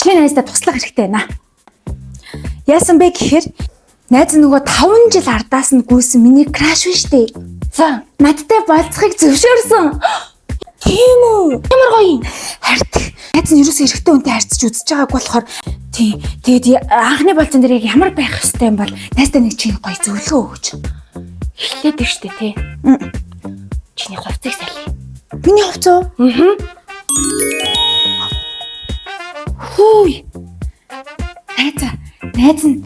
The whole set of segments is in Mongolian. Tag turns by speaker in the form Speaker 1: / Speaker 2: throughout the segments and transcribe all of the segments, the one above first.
Speaker 1: Чи найздаа туслах хэрэгтэй байна. Яасан бэ гэхээр найз нь нөгөө 5 жил ардаас нь гүйсэн миний краш биш үү?
Speaker 2: За,
Speaker 1: Надтай болцохыг зөвшөөрсөн.
Speaker 2: тийм үү? Ямар гоё юм.
Speaker 1: Харт. Найз нь ерөөсөө эрэгтэй хүнтэй харьцаж үзэж байгааг болохоор тий. Тэгээд анхны болцсон дээр яг ямар байх ёстой юм бол найздаа нэг чинь гоё зөвлөгөө өгч.
Speaker 2: Эхлээд нь штэ тий. Чиний хувцыг салъя.
Speaker 1: Миний хувц уу?
Speaker 2: Аа.
Speaker 1: Хүй. Найзаа, найз нь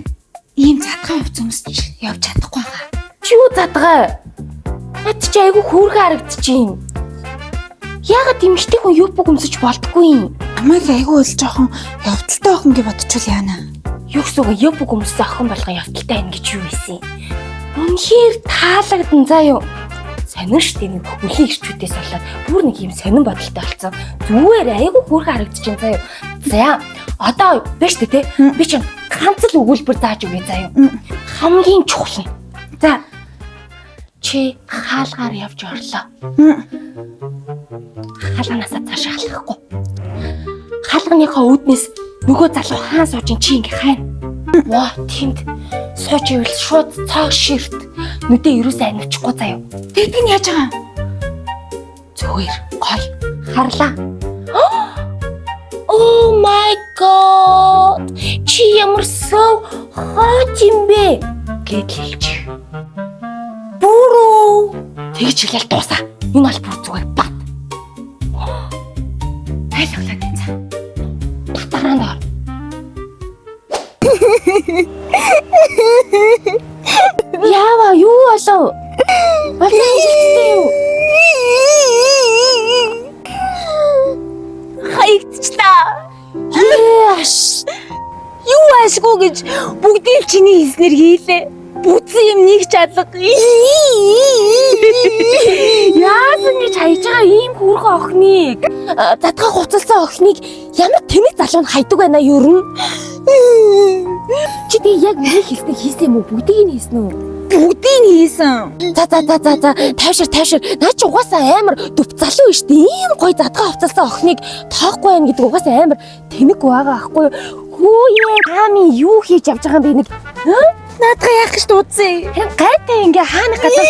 Speaker 1: ийм задгай хувц өмсч явж чадахгүй байгаа.
Speaker 2: Чи юу задгай? Над чи айгүй хөөрхөн харагдчихээн. Яагаад эмэгтэй хүн юбг өмсөж болдгоо юм?
Speaker 1: Амайг айгүй л жоохон явдалтай охин гэж бодчихвол яана.
Speaker 2: Юу гэсэн үг юбг өмссөн охин болгон явдалтай байна гэж юу байсан юм? Үнэхээр таалагдан заа юу? Сонин штэ нэг хөлийн ирчүүдээс болоод бүр нэг юм сонин бодолтой болсон. Зүгээр айгүй хөөрхөн харагдчихээн заа юу? За одоо биш үү те? Би чам ганц л өгүүлбэр зааж өгье заа юу? Хамгийн чухал нь.
Speaker 1: За,
Speaker 2: Чи хаалгаар явж орлоо. Хаалганаасаа цааш алхахгүй. Хаалганыхаа үүднээс нөгөө залуу хаан сууж ин чи ингээ хайна. Ваа тэнд сууж ивэл шууд цоо ширт. Нүдээ ерөөсөө анивчихгүй заяа.
Speaker 1: тэгдэг нь яаж байгаа юм?
Speaker 2: Зүгээр гоё харлаа. Oh my god. Чи ямар so hot юм бэ гэдэл хэлчих.
Speaker 1: Бүрүү.
Speaker 2: Тэгж хэлээл дуусаа. Энэ бол бүр зүгээр бат.
Speaker 1: Ойлголоо найзаа.
Speaker 2: Батаранд ор. Яава юу болов? Болон амжилттай юу?
Speaker 3: Хаягдчихлаа.
Speaker 2: Яаш.
Speaker 3: Юу аашгүй гэж бүгдийг л чиний хийснээр хийлээ. Бүтсэн юм нэг ч алга.
Speaker 2: Яасан гэж хайж байгаа ийм хөөрхөн охиныг задгаа хуцалсан охиныг ямар тэнэг залуу нь хайдаг байна юу нь? Чи тэг яг миний хэлснийг хийсэн юм уу? Бүгдийг нь хийсэн үү?
Speaker 3: Бүгдийг нь хийсэн.
Speaker 2: За за за за за тайвшир тайвшир. Наа чи угаасаа амар дүп залуу шүү дээ. Ийм гоё задгаа хувцалсан охиныг тоохгүй байх гэдэг угаасаа амар тэнэг байгаа аахгүй юу? Хүүе таами юу хийж явж байгаа юм бэ нэг?
Speaker 3: Наадгаа яах гэж дуудсан.
Speaker 2: Харин гайтай ингээ хаана газар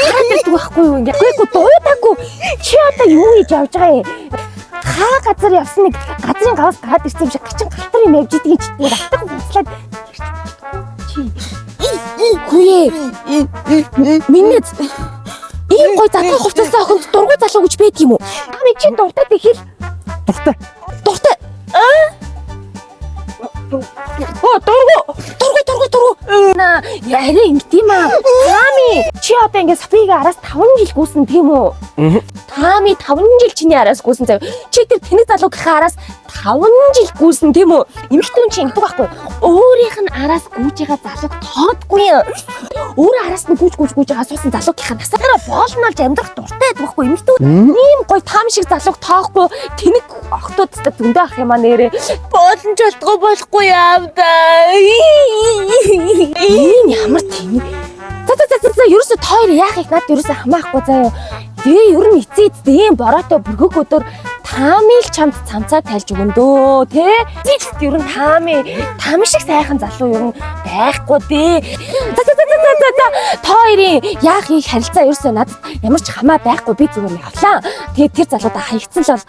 Speaker 2: гараад ирдэг байхгүй юу ингээ. Үгүй дуудаагүй. Чи одоо юу хийж явж байгаа юм? Хаа газар явсан нэг газрын гаваас гараад ирсэн юм шиг гачин галтар юм явж идэгин чи нэг атга хуцлаад чи хүүе минь ийм гой задгаа хувцалсан охинд дургуй залуу гэж байд юм уу? Ами чи дуртай тэхэл
Speaker 4: Дуртай.
Speaker 2: дуртай аа Оо дургу дургу дургу дургу на яриа ингэдэм аа Тами чи одоо ингээ Софигийн араас 5 жил гүйсэн тийм үү? Тами 5 жил чиний араас гүйсэн зав. Чи тэр тэнэг залуугийнхаа араас 5 жил гүйсэн тийм үү? Эмэгтэй хүн чи ингэдэг байхгүй. Өөрийнх нь араас гүйж байгаа залууг тоодгүй юм. Өөрөө араас нь гүйж гүйж гүйж байгаа суусан залуугийнхаа насаараа боолнолж амьдрах дуртай байдаг байхгүй. Эмэгтэй хүн ийм гоё там шиг залууг тоохгүй тэнэг охтуудтай зөндөө ах юм аа нэрээ.
Speaker 3: Боломж болтгоо болохгүй яав да.
Speaker 2: Энэ ямар тэнэг. За за за за ерөөсө та хоёр яах их надад ерөөсө хамаахгүй заяа. Тэгээ ер нь эцээ эцэд ийм бороотой бүргэг өдөр таамил чамд цамцаа тайлж өгөн дөө тэ. Эцээ эцэд ер нь таами там шиг сайхан залуу ер нь байхгүй дээ. За за за за за за та хоёрын яах их харилцаа ерөөсө надад ямар ч хамаа байхгүй би зүгээр явлаа. Тэгээ тэр залуудаа хаягдсан л бол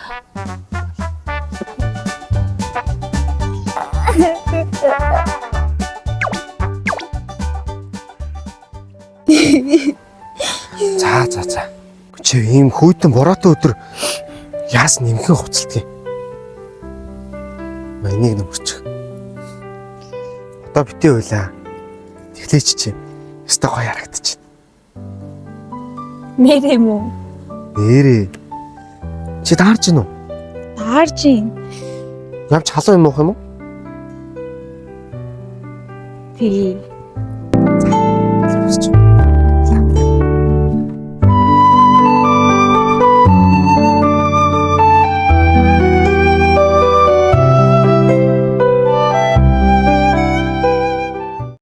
Speaker 4: За за за. Чи ийм хүйтэн бороотой өдөр яас нэмхэн хувцалдгийг. Энийг нөмөрчих. Одоо битээ уйлаа. Тэглээч чи. Ёстой гоё харагдчих.
Speaker 3: Нэрээ юм уу?
Speaker 4: Нэрээ. Чи таарч гин үү?
Speaker 3: Таарч юм.
Speaker 4: Ямч халуун юм уух юм уу?
Speaker 3: Тий.